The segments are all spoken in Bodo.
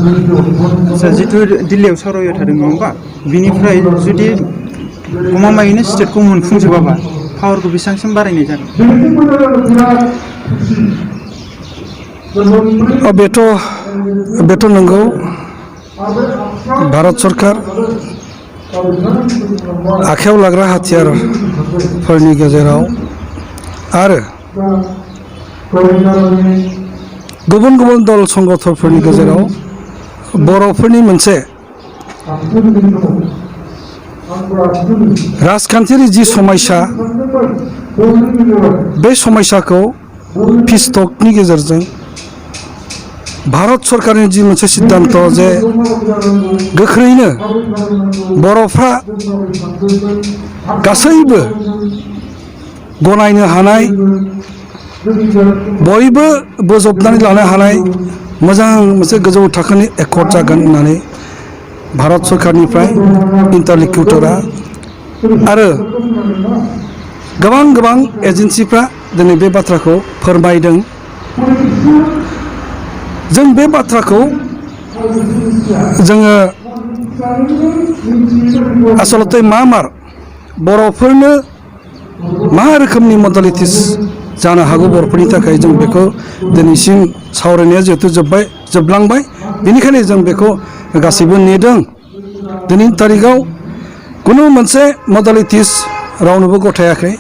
आच्छा जितु दिल्लीयाव सावरायबाय थादों नङा होमबा बिनिफ्राय जुदि गमामायैनो स्टेटखौ मोनफुंजोबाबा पावारखौ बेसेबांसिम बारायनाय जागोन? बेथ' नंगौ भारत सरकार आखायाव लाग्रा हाथियारफोरनि गेजेराव आरो गुबुन गुबुन दल संगठनफोरनि गेजेराव बर'फोरनि मोनसे राजखान्थियारि जि समस्या बे समस्याखौ पिस टकनि गेजेरजों भारत सरकारनि जि मोनसे सिद्धांत जे गोख्रैनो बर'फ्रा गासैबो गनायनो हानाय बयबो बोजबनानै लानो हानाय मोजां मोनसे गोजौ थाखोनि एकर्ड जागोन होननानै भारत सरकारनिफ्राय इन्टारलिक्युटरा आरो गोबां एजेन्सिफ्रा दिनै बे बाथ्राखौ फोरमायदों। जों बे बाथ्राखौ जोङो आसलते बर'फोरनो मा रोखोमनि मडालिटिस जानो हागौ बर'फोरनि थाखाय जों बेखौ दिनैसिम सावरायनाया जिहेतु जोबलांबाय बेनिखायनो जों बेखौ गासैबो नेदों। दिनैनि तारिखाव खुनु मोनसे मडालिटिस रावनोबो गथायाखै।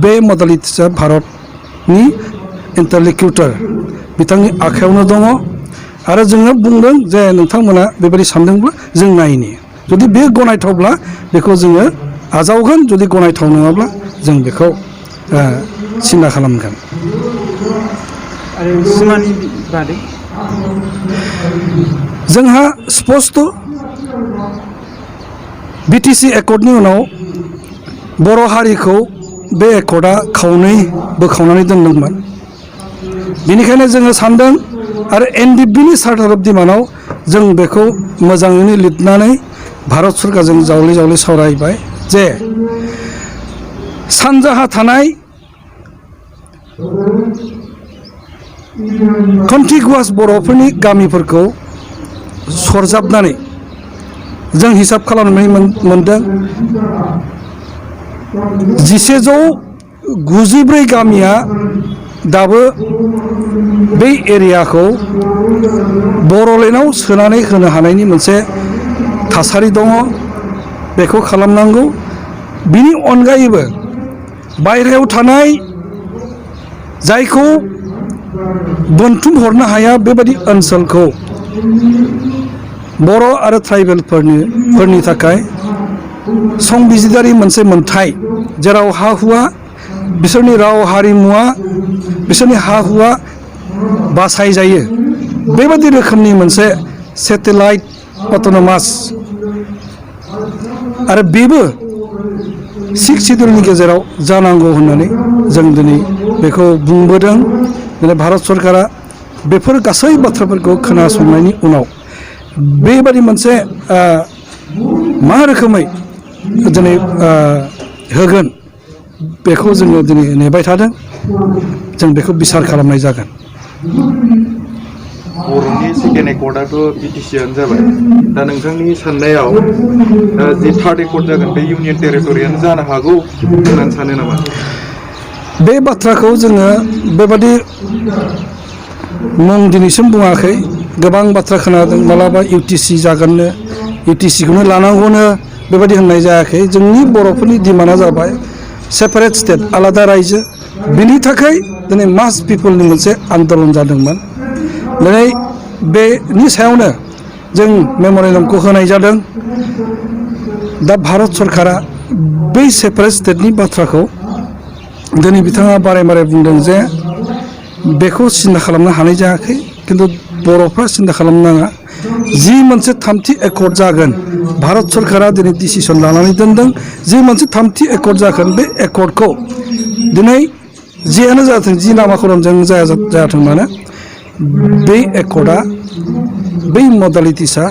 बे मडालिटिसआ भारतनि इन्टारलिक्युटर बिथांनि आखायावनो दङ आरो जोङो बुंदों जे नोंथांमोना बेबायदि सानदोंब्ला जों नायनि जुदि बे गनायथावब्ला बेखौ जोङो आजावगोन, जुदि गनायथाव नङाब्ला जों बेखौ सिन्था खालामगोन। आरो सिमानि बादै जोंहा स्पष्ट बिटिसि एकर्डनि उनाव बर' हारिखौ बे एकर्डआ खावनै बोखावनानै दोनदोंमोन। बेनिखायनो जोङो सानदों आरो एनडिएफबिनि चार्टार अफ डिमान्डआव जों बेखौ मोजाङैनो लिरनानै भारत सरकारजों जावले सावरायबाय जे सानजाहा थानाय कन्टिगुवास बर'फोरनि गामिफोरखौ सरजाबनानै जों हिसाब खालामनानै मोनदों 1194 गामिया दाबो बै एरियाखौ बर'लेण्डआव सोनानै होनो हानायनि मोनसे थासारि दङ। बेखौ खालामनांगौ। बिनि अनगायैबो बायहेरायाव थानाय जायखौ बोनथुम हरनो हाया बेबायदि ओनसोलखौ बर' आरो ट्राइबेलफोरनि थाखाय संबिजिदारि मोनसे मोनथाय जेराव हा हुआ बिसोरनि राव हारिमुआ बिसोरनि हा हुआ बासायजायो बेबायदि रोखोमनि मोनसे सेटेलाइट अट'नमास आरो बेबो 6 सिड्युलनि गेजेराव जानांगौ होननानै जों दिनै बेखौ बुंबोदों। दिनै भारत सरकारा बेफोर गासै बाथ्राफोरखौ खोनासंनायनि उनाव बेबादि मोनसे मा रोखोमै दिनै होगोन बेखौ जोङो दिनै नेबाय थादों। जों बेखौ बिसार खालामनाय जागोन। बर'नि सेकेन्ड एकर्डआथ' बिटिसिआनो जाबाय। दा नोंथांनि साननायाव जि थार्ड एकर्ड जागोन बे इउनियन टेरिटरियानो जानो हागौ होननानै सानो नामा? बे बाथ्राखौ जोङो बेबादि मुं दिनैसिम बुङाखै। गोबां बाथ्रा खोनादों मालाबा इउटिसि जागोननो, इउटिसिखौनो लानांगौनो बेबायदि होननाय जायाखै। जोंनि बर'फोरनि डिमान्डआ जाबाय सेपारेट स्टेट, आलादा रायजो। बिनि थाखाय दिनै मास पिपलनि मोनसे आन्दलन जादोंमोन। दिनै बेनि सायावनो जों मेम'रेन्डामखौ होनाय जादों। दा भारत सरकारा बै सेपारेट स्टेटनि बाथ्राखौ दिनै बिथाङा बारे बुंदों जे बेखौ सिन्था खालामनो हानाय जायाखै। खिन्थु बर'फ्रा सिन्था खालामनो नाङा। जि मोनसे थामथि एकर्ड जागोन भारत सरकारा दिनै डिसिसन लानानै दोनदों। जि मोनसे थामथि एकर्ड जागोन बे एकर्डखौ दिनै जियानो जाथों, जि नामाकरणजों जायाथों मानो बै एकर्डआ बै मडालिटिसआ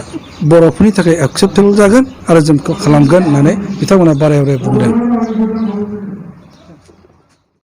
बर'फोरनि थाखाय एक्सेप्टेबल जागोन आरो जों बेखौ खालामगोन होननानै बिथांमोना बारे बुंदों।